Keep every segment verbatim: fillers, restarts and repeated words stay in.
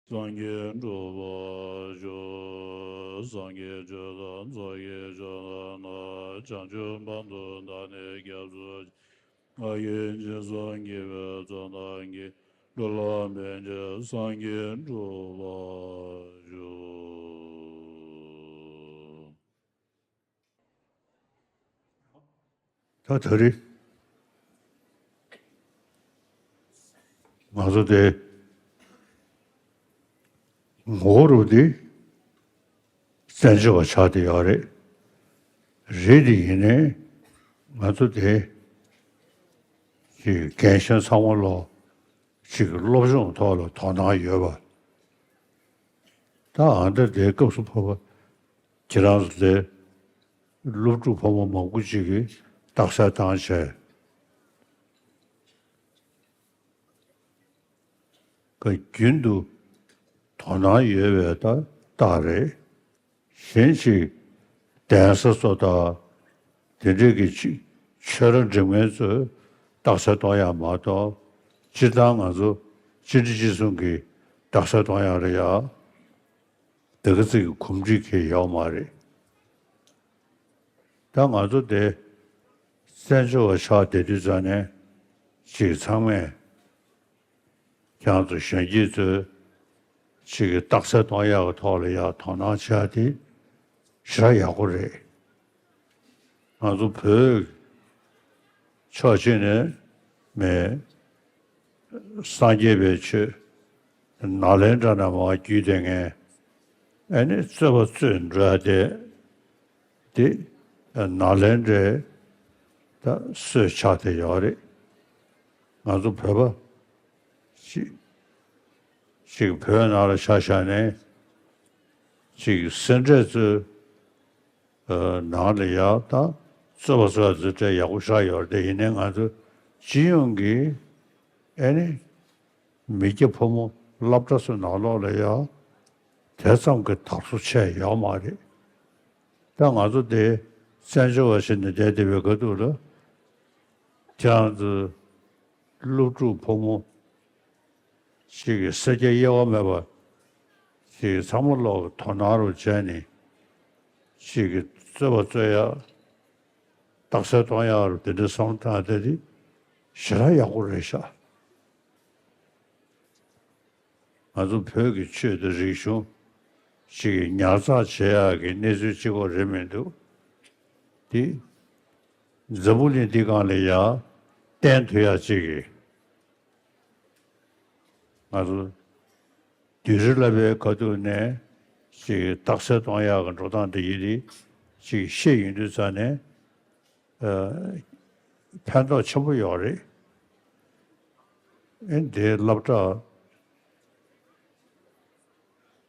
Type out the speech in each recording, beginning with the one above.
སངས་རྒྱས་འགྲུབ་པར་ཤོག། སངས་རྒྱས་ཆོས་དང་ཚོགས་ཀྱི་མཆོག་དང་ནི། བྱང་ཆུབ་བར་དུ་བདག་ནི་སྐྱབས་སུ་མཆི། ང་གིས་སྦྱིན་སོགས་བགྱིས་པའི་ཚོགས་རྣམས་ཀྱིས། འགྲོ་ལ་ཕན་ཕྱིར་སངས་རྒྱས་འགྲུབ་པར་ཤོག། ད་ད་རེས་ང་ཚོ་དེ་ངོ་བོ་རུ་དེ་བཙན་བྱོལ་བ་ཆགས་བསྡད་ཡོད་རེད། རེད་དེ་ཡིན་ནའི་ང་ཚོ་དེ་ཅིག་རྒན་གཞོན་ཚང་མ་ལོ་ཅིག་སློབ་སྦྱོང་ཐོག་ལ་དོ་སྣང་ཡོད་པ། ད་ཨ་འདྲ་དེའི་སྐབས་སུ་བབ་པ། ཁྱེད་རང་ཚོ་དེ་སློབ་ཕྲུག་ཕོ་མོ་མང་པོ་ཅིག་གིས་རྟགས་གསལ་བཏང་བྱས། ཀ་རྒྱུན་དུ་དོ་སྣང་ཡོད་པའི་ད་རྟགས་རེད། གཞན་ཞིག་གདན་ས་ཚོ་དང་དེ་འདྲས་ཀྱི་ཆོས་ར་འགྲིམ་མཁན་ཚོས་རྟགས་གསལ་གཏོང་ཡག་མ་གཏོགས། སྤྱིར་བཏང་ང་ཚོ་སྤྱི་འཐུས་སྤྱི་ཚོགས་ཀྱི་རྟགས་གསལ་གཏོང་ཡག་རེད་ཡ། དེ་ག་ཚོད་ཀྱི་གོམས་འདྲིས་ཁེལ་ཡོད་མ་རེད། ད་ང་ཚོ་དེ་བཙན་བྱོལ་བ་ཆགས་བསྡད་དུས་ཙང་ནས་ཅིག་ཚང་མས་ཁྱེད་རང་ཚོ་གཞོན་སྐྱེས་ཚོས་ཅིག་གི་རྟགས་གསལ་གཏོང་ཡག་གི་ཐོག་ལ་ཡག་དོ་སྣང་བྱེད་ཡག་དེ་ཞེ་དྲག་ཡག་པོ་རེད། ང་ཚོ་བོད་ཕྱོགས་གཅིག་ནས་མེད། སངས་རྒྱས་པའི་ཆོས་ནཱ་ལེནྡྲ་ནས་མར་བརྒྱུད་དེ་ངས་ཨ་ནི་རྩོད་པ་རྩོད་འགྲོ་ཡ་དེ་དེ་ནཱ་ལེནྡྲའི་ད་སྲོལ་ཆགས་བསྡད་ཡོད་རེད། ང་ཚོ་བོད་པ་ཅིག་ཅིག་བོད་ནང་ལ་ཆ་བཞག་ནས་ཅིག་སེ་འབྲས་རྩོད་ནང་ལ་ཡག་དང་རྩོད་པ་རྩོད་ཡག་ཚོ་གྲས་ཡག་པོ་ཞེ་དྲག་ཡོད་རེད་དེ། ཡིན་ནའི་ང་ཚོ་སྤྱི་ཡོངས་ཀྱི་ཨ་ནི་མི་སྐྱ་ཕོ་མོ་སློབ་གྲྭ་ཚོ་ནང་ལོགས་ལ་ཡག་དེ་ཙམ་གྱི་དར་སོ་ཆེ་ཡོད་མ་རེད། ད་ང་ཚོ་དེ་བཙན་བྱོལ་བ་ཞིག་ནས་བསྡད་བསྡད་པའི་ཁ་ཐུག་ལ་ཁྱེད་རང་ཚོ་སློབ་ཕྲུག་ཕོ་མོ་ཅིག་གི་སེར་སྐྱ་དབྱེ་བ་མེད་པ་ཅིག་གི་ཚང་མ་ལོག་གི་དོ་སྣང་རུ་བྱས་ནས་ཅིག་གི་རྩོད་པ་རྩོད་ཡག་རྟགས་གསལ་གཏོང་ཡག་རུ་དེ་འདྲའི་བསམ་བློ་བཏང་དེ་དེ་ཞེ་དྲག་ཡག་པོ་རེད་ཤག་ང་ཚོ་བོད་ཀྱི་ཆོས་དང་རིག་གཞུང་ཅིག་གི་ཉར་ཚགས་བྱེད་ཡག་གི་གནས་ཚུལ་གཅིག་པོ་རེད་མི་འདུག་དེ་འཛམ་བུ་གླིང་འདི་སྒང་ལ་ཡ་བསྟན་ཐུབ་ཡག་ཅིག་གི་ང་ཚོ་བདུད་རྩི་བསླབ་པའི་ཁ་ཐུག་ནས་ཅིག་རྟགས་གསལ་གཏོང་ཡག་གི་འགྲོ་སྟངས་འདི་ཡིན་དེ་ཅིག་ཤེས་ཡོང་དུས་ཙང་ནས་ཨ་ཕན་ཐོགས་ཆེན་པོ་ཡོད་རེད། ཨེ་འདི་སློབ་གྲྭ་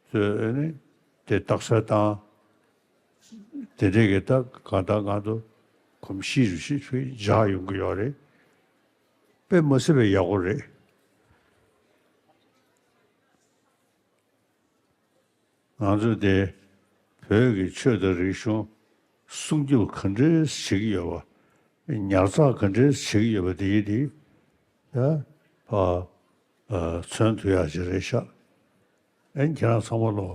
ཚོས་ཨེ་ནི་དེ་རྟགས་གསལ་བཏང་དེ་འདྲས་ཀྱི་ད་གང་ལྟར་ང་ཚོ་གོམས་གཤིས་རུ་ཞིག་འཇགས་ཡོང་གི་ཡོད་རེད། དཔེ་མི་སྲིད་པའི་ཡག་པོ་རེད། ང་ཚོས་དེ་བོད་ཀྱི་ཆོས་དང་རིག་གཞུང་སྲུང་སྐྱོབ་ག་འདྲས་བྱེད་ཀྱི་ཡོད་པ། ཉར་ཚགས་ག་འདྲས་བྱེད་ཀྱི་ཡོད་པ་དེ་ཡིན་དེ་ད་ཕ་མཚོན་ཐུབ་ཡག་ཅིག་རེད་ཤག་ཨེ་ཁྱེད་རང་ཚང་མ་ལོ་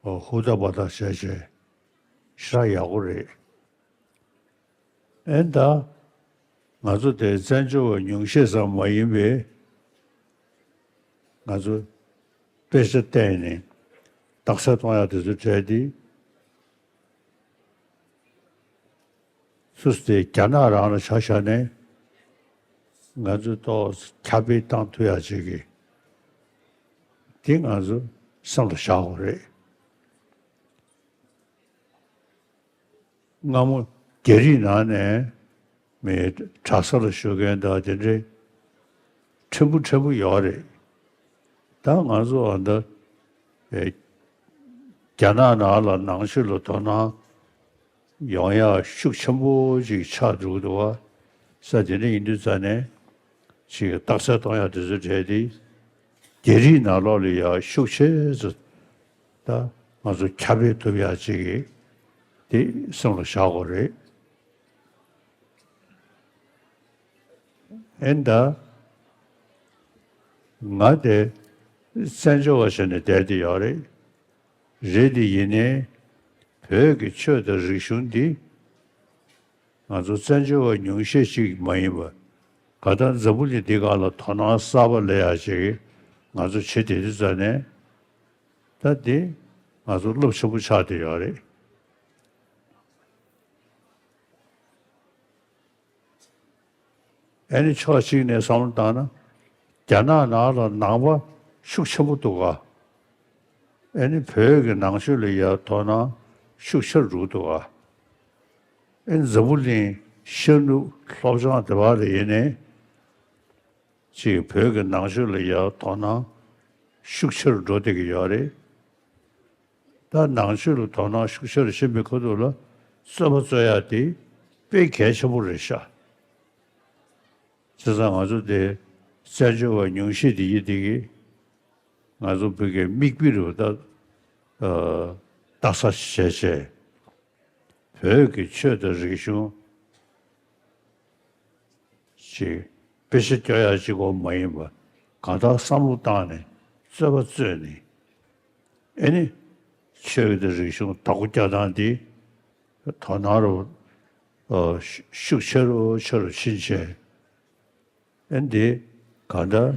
ཧུར་ཐག་འབད་ཐག་བྱས་བྱས་ཞེ་དྲག་ཡག་པོ་རེད། ཨེ་ད། ང་ཚོ་དེ་བཙན་བྱོལ་བ་ཉུང་ཤས་ཙམ་མ་ཡིན་པས། ང་ཚོ་དཔེ་ཆ་བལྟས་ནས་རྟགས་གསལ་གཏོང་ཡག་དེ་ཚོ་གྲས་དེ། སུ་སུ་དེ་རྒྱ་ནག་རང་ལ་ཆ་བཞག་ནས་ང་ཚོ་ཏོག་ཙམ་ཁྱབ་སྤེལ་བཏང་ཐུབ་ཡག་ཅིག་གི་དེ་ང་ཚོ་བསམ་བློ་བཞག་དགོས་རེད། སྔ་མོ་རྒྱ་རིགས་ནང་ནས་མི་གྲྭ་ས་ལ་བཞུགས་མཁན་དང་དེ་འདྲའི་ཕྲན་བུ་ཕྲན་བུ་ཡོད་རེད། ད་ང་ཚོ་ཨ་ད་རྒྱ་ནག་ནང་ལ་ནང་ཆོས་ལ་དོ་སྣང་ཡོང་ཡག་ཤུགས་ཆེན་པོ་ཅིག་ཆགས་འགྲོ་གི་འདུག་བ། ས་དེ་འདྲ་ཡིན་དུས་ཙང་ནས་ཅིག་རྟགས་གསལ་གཏོང་ཡག་དེ་ཚོ་གྲས་དེ་རྒྱ་རིགས་ནང་ལོགས་ལ་ཡག་ཤུགས་ཆེ་ཙམ་ད་ང་ཚོ་ཁྱབ་སྤེལ་ཐུབ་ཡག་ཅིག་གི་དེ་སེམས་ལ་བཞག་དགོས་རེད། ཨེ་ད། ང་དེ་ བཙན་བྱོལ་བ་བྱས་ནས་བསྡད་དེ་ཡོད་རེད། རེད་དེ་ཡིན་ནའི་བོད་ཀྱི་ཆོས་དང་རིག་གཞུང་འདི་ང་ཚོ་བཙན་བྱོལ་བ་ཉུང་ཤས་ཤིག་མ་ཡིན་པ། གང་ལྟར་འཛམ་བུ་གླིང་འདི་སྒང་ལ་དོ་སྣང་གསར་པ་སླེབས་ཡག་ཅིག་ང་ཚོ་བྱེད་བསྡད་དུས་ཙ་ནས། ད་འདི་ང་ཚོ་རླབས་ཆེན་པོ་ཆགས་བསྡད་ཡོད་རེད། ཨ་ནི་ཕྱོགས་གཅིག་ནས་བསམ་བློ་བཏང་ན། རྒྱ་ནག་ནང་ལ་ནང་པ་ཤུགས་ཆེན་པོ་འདུག་ག། ཨ་ནི་བོད་ཀྱི་ནང་ཆོས་ལ་ཡ་དོ་སྣང་ཤུགས་ཆེར་འགྲོ་གི་འདུག་ག། ཨ་ནི་འཛམ་བུ་གླིང་ཤར་ནུབ་ལྷོ་བྱང་དེ་བར་ལ་ཡིན་ནའི། ཅིག་བོད་ཀྱི་ནང་ཆོས་ལ་ཡ་དོ་སྣང་ཤུགས་ཆེར་འགྲོ་བསྡད་ཀྱི་ཡོད་རེད། ད་ནང་ཆོས་ལ་དོ་སྣང་ཤུགས་ཆེར་ཕྱིན་པའི་ཁ་ཐུག་ལ་རྩོད་པ་རྩོད་ཡ་དེ་དཔེ་གལ་ཆེན་པོ་རེད་ཤག། བྱས་ཙང་ང་ཚོ་དེ་བཙན་བྱོལ་བ་ཉུང་ཤས་དེ་ཡིན་དེ་གིས་ང་ཚོ་བོད་ཀྱི་མིག་དཔེ་རུ་ད་ལྟ་ས་བྱས་བྱས། བོད་ཀྱི་ཆོས་དང་རིག་གཞུང་ཅིག་དཔེ་ཆ་སྐྱོར་ཡག་ཅིག་གོ་མ་ཡིན་པ། གང་ལྟར་བསམ་བློ་བཏང་ནས་རྩོད་པ་རྩོད་ནས། ཨེ་ནི་ཆོས་དང་རིག་གཞུང་བདག་པོ་རྒྱག་སྟངས་འདི་དོ་སྣང་རུ་ཤུགས་ཆེ་རུ་ཆེ་རུ་ཕྱིན་བྱས། ཨེ་འདི་གང་ལྟར་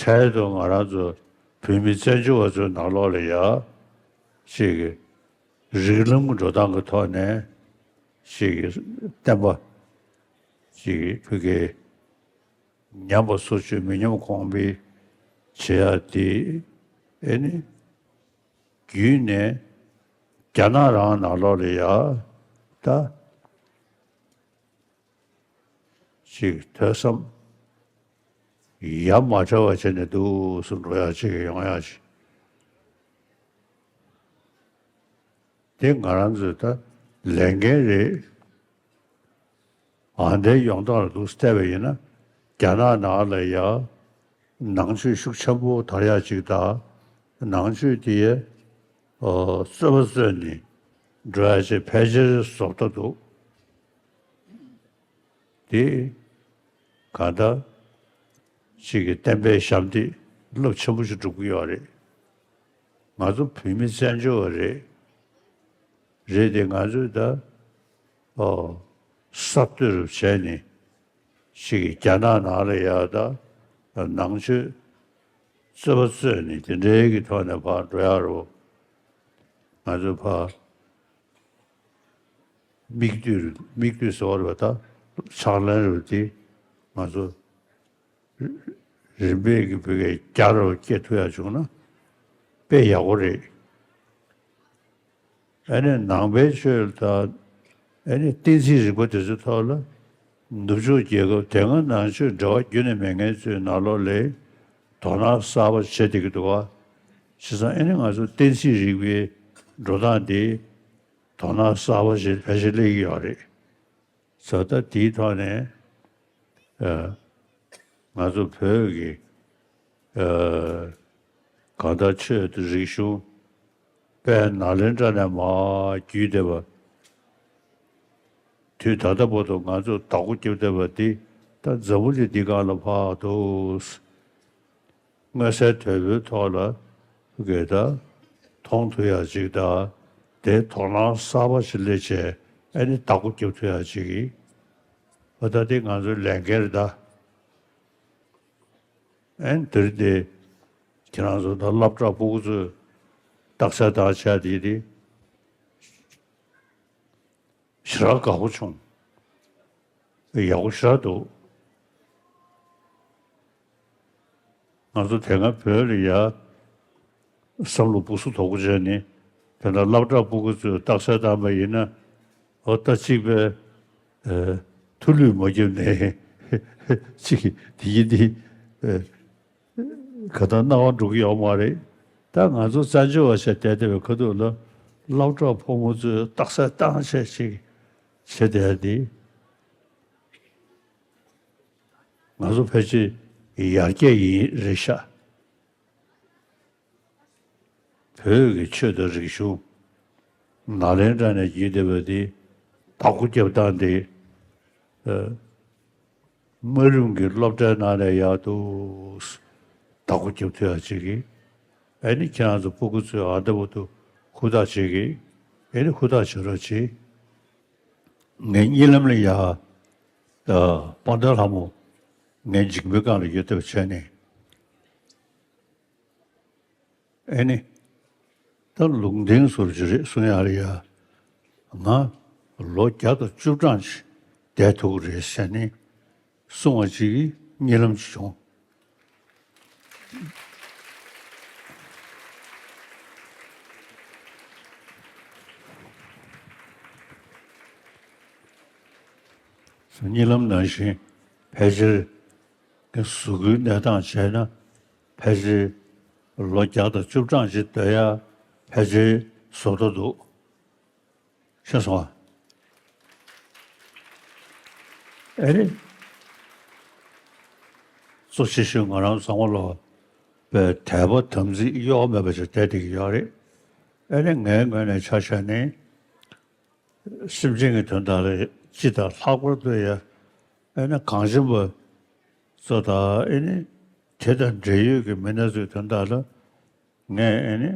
འཕྲལ་དུ་ང་རང་ཚོ་བོད་མི་བཙན་བྱོལ་བ་ཚོའི་ནང་ལོགས་ལ་ཡ་ཅིག་རིགས་ལམ་གྱི་འགྲོ་སྟངས་ཀྱི་ཐོག་ནས་ཅིག་བསྟན་པ་ཅིག་བོད་ཀྱི་ཉམས་པ་སོར་ཆུད་མི་ཉམས་གོང་འཕེལ་བྱེད་ཡ་དེ་ཨེ་ནི་བརྒྱུད་ནས་རྒྱ་ནག་རང་ནང་ལོགས་ལ་ཡ་ད། ཅིག་ཐོས་བསམ་ཡ་མ་བྲལ་བ་བྱས་ནས་འདུག་སེ་འགྲོ་ཡག་ཅིག་ཡོང་ཡག་ཅིག་དེ་ང་རང་ཚོའི་ད་ལས་འགན་རེད། ཨ་འདའི་ཡོང་སྟངས་ལ་འདུག་སེ་བལྟས་པ་ཡིན་ན། རྒྱ་ནག་ནང་ལ་ཡ་ནང་ཆོས་ཤུགས་ཆེན་པོ་དར་ཡག་ཅིག་དང་། ནང་ཆོས་དེ་ཡ་རྩོད་པ་རྩོད་ནས་འགྲོ་ཡག་ཅིག་ཕལ་ཆེར་བཟོ་ལྟ་འདུག་དེ་གང་ལྟར་ཅིག་གི་བསྟན་པའི་ཞབས་འདེགས་རླབས་ཆེན་པོ་ཞིག་སྒྲུབ་ཀྱི་ཡོད་རེད། ང་ཚོ་བོད་མི་བཙན་བྱོལ་བ་རེད། རེད་དེ་ང་ཚོས་ད་ཨོ་གསར་གཏོད་རུ་བྱས་ནས་ཅིག་གི་རྒྱ་ནག་ནང་ལ་ཡ་ད་ནང་ཆོས་རྩོད་པ་རྩོད་ནས་དེ་འདྲའི་གི་ཐོག་ནས་ཕར་འགྲོ་ཡག་རུ་ང་ཚོས་ཕར། མིག་ལྟོས་རུ་མིག་ལྟོས་ཟེར་བ་རེད་པ། ད་ཕྱག་ལེན་རུ་དེ་ང་ཚོ་རིམ་པས་ཀྱི་བོད་སྐད་རྒྱ་རུ་སྐྱེ་ཐུབ་ཡག་བྱུང་ན་དཔེ་ཡག་པོ་རེད། ཨ་ནི་ནང་པའི་ཆོས་དང་ཨ་ནི་གཏན་ཚིགས་རིག་པ་དེ་ཚོའི་ཐོག་ལ་ནུབ་ཕྱོགས་རྒྱལ་ཁབ་དེ་སྔ་ནང་ཆོས་འབྲེལ་བ་རྒྱུན་ནས་མེད་མཁན་ཚོའི་ནང་ལོགས་ལ་དོ་སྣང་གསར་པ་བྱེད་བསྡད་ཀྱི་འདུག་བ། བྱས་ཙང་ཨ་ནི་ང་ཚོ་གཏན་ཚིགས་རིག་པའི་འགྲོ་སྟངས་དེ། དོ་སྣང་གསར་པ་ཞིག་ཕལ་ཆེར་སླེབས་ཀྱི་ཡོད་རེད། བྱས་ཙང་དེའི་ཐོག་ནས་ཨ་ང་ཚོ་བོད་ཀྱི་ཨ་གང་ལྟར་ཆོས་དང་རིག་གཞུང་དཔལ་ནཱ་ལེནྡྲ་ནས་མར་བརྒྱུད་བསྡད་པ། དུས་ད་ལྟ་བར་དུ་ང་ཚོས་བདག་པོ་རྒྱབ་བསྡད་པ་འདི་ད་འཛམ་བུ་གླིང་འདི་སྒང་ལ་ཕར་འདུག་མངོན་གསལ་དོད་པོའི་ཐོག་ལ་གི་ད་མཐོང་ཐུབ་ཡག་ཅིག་དང་། དེ་དོ་སྣང་གསར་པ་ཞིག་སླེབས་བྱས་ཨ་ནི་བདག་པོ་རྒྱབ་ཐུབ་ཡག་ཅིག་གི་ཨ་ད་དེ་ང་ཚོའི་ལས་འགན་རེད་ད། ཨ་ནི་དེ་རིང་དེ་ཁྱེད་རང་ཚོ་ད་སློབ་གྲྭ་ཕྲུ་གུ་ཚོས་རྟགས་གསལ་བཏང་བྱས་དེ་དེ་ཞེ་དྲག་དགའ་པོ་བྱུང་། ཡག་པོ་ཞེ་དྲག་འདུག་ང་ཚོ་དེ་སྔ་བོད་ལ་ཡ་བསམ་བློ་སྦུག་སུ་དོག་པོ་བྱས་ནས་དེ་འདྲ་སློབ་གྲྭ་ཕྲུ་གུ་ཚོས་རྟགས་གསལ་བཏང་པ་ཡིན་ན། འོ་ད་གཅིག་པའི་ཨ་ཐུགས་ལུས་མ་བརྒྱབ་ནས་གཅིག་དེ་ཡིན་དེ་ཨ་ག་ད་སྣང་བ་འགྲོ་གི་ཡོད་མ་རེད། ད་ང་ཚོ་བཙན་བྱོལ་བ་ཞིག་བསྡད་བསྡད་པའི་ཁ་ཐུག་ལ་སློབ་གྲྭ་ཕོ་མོ་ཚོས་རྟགས་གསལ་བཏང་བྱས་ཅིག་བྱེད་བསྡད་དེ། ང་ཚོ་ཕལ་ཆེར་ཡར་རྒྱས་ཡིན་རེད་ཤག་བོད་ཀྱི་ཆོས་དང་རིག་གཞུང་ནཱ་ལེནྡྲ་ནས་བརྒྱུད་བསྡད་པ་འདི་བདག་པོ་རྒྱབ་སྟངས་འདི་ཨ་ དམའ་རིམ་གྱི་སློབ་གྲྭའི་ནང་ནས་ཡག་ཏུ་བདག་པོ་རྒྱབ་ཐུབ་ཡག་ཅིག་གིས། ཨེ་ནི་ཁྱེད་རང་ཚོ་སྤུ་གུ་ཚོས་ཨ་འདྲ་བོ་དུ་ཧུར་ཐག་བྱེད་ཀྱི། ཨེ་ནི་ཧུར་ཐག་བྱེད་རོགས་གྱིས། ངའི་གཉིད་ལམ་ལ་ཡ། ད་དཔལ་ལྡན་ལྷ་མོ་ངའི་མཇིང་པའི་སྒང་ལ་ཡོད་ཐབས་བྱས་ནས། ཨེ་ནི། ད་ལུང་བསྟན་ཟུར་གྱི་རེད་གསུང་ཡ་རེད་ཡ། ང་ལོ་བརྒྱ་དང་བཅུ་གྲངས་ཅིག་བསྡད་ཐུབ་ཀྱི་རེད་ཟེར་ནས་གསུང་བ་ཅིག་གིས་གཉིད་ལམ་ཅིག་བྱུང་། གཉིད་ལམ་ནང་བཞིན་ཕལ་ཆེར་གཟུགས་པོའི་གནས་སྟངས་བྱས་ན་ཕལ་ཆེར་ལོ་བརྒྱ་དང་བཅུ་གྲངས་ཅིག་སྡོད་ཡ་ཕལ་ཆེར་བཟོ་འདྲ་འདུག་ཤེས་སོང་ཨ། ཨེ་རེད། གཙོ་ཆེ་ཤོས་ང་རང་ཚང་མ་ལོ་པའི་དད་པ་དམ་ཚིག་གཡོ་བ་མེད་པ་ཞིག་བསྡད་བསྡད་ཀྱི་ཡོད་རེད། ཨེ་རེད། ངའི་ངོས་ནས་ཆ་བཞག་ནས་སེམས་ཅན་གྱི་དོན་དག་ལ་ཅི་དང་ལྷག་པར་དུ་ཡ་ཨེ་ནི་གངས་ཅན་པ་ཚོ་དང་ཨེ་ནི་དེ་དང་འབྲེལ་ཡོད་ཀྱི་མི་སྣ་ཚོའི་དོན་དག་ལ། ངས་ཨེ་ནི་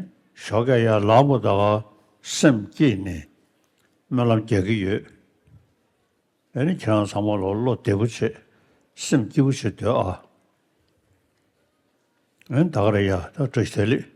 ཞོགས་ཀས་ཡར་ལངས་པ་ད་ག་སེམས་བསྐྱེད་ནས་སྨོན་ལམ་རྒྱག་གི་ཡོད། ཨེ་ནི་ཁྱེད་རང་ཚང་མ་ལོ་བློ་བདེ་པོ་བྱེད། སེམས་སྐྱིད་པོ་བྱེད་སྡོད་ཨ། ཨེ་ནི་ད་ག་རེད་ཡ། ད་བཀྲ་ཤིས་བདེ་ལེགས།